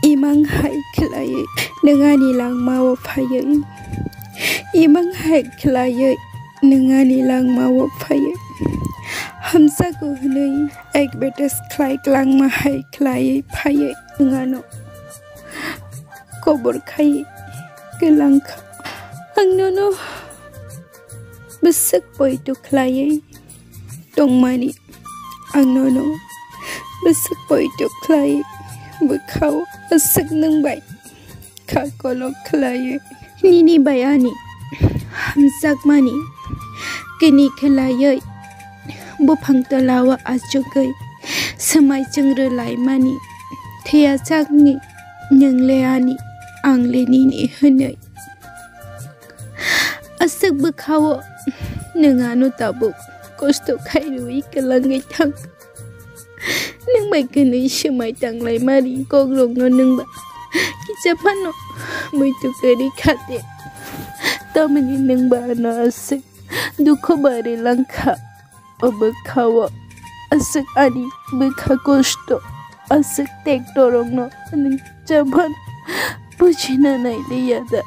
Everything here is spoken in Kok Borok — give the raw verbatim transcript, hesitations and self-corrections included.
Imang hai khlaiwi nwng ani langmao phaiwi. Imang hai khlaiwi nwng ani langmao phaiwi. Hamjakgo hwnwi advertise khlai klangma hai khlaiwi phaiwi nwng ano kobor khai kwlangkha. Ang nono bwswk poito khlaiwi tongmani. Ang nono bwswk poito khlai bwkhao aswk nwng bai kha kolok khlaiwi. Nini bai ani hamjakmani kini khlaiwi buphang tolao achugwi swmai chwng rwlaimani thwiyajakni nwng le ani ang le nini hwnwi. Aswk bwkhao nwng ano tabuk kosto khai rwui kwlangwi thang. Nwng bai kwnwi swmai tanglai mari kokrokno nwng ba kisa phano muitu kwrwi kha de. Tamoni nwng ba ano aswk dukho barwi langkha. O bwkhao aswk ani bwkha kosto, aswk tektorokno nwng chaban bujina nailiya da?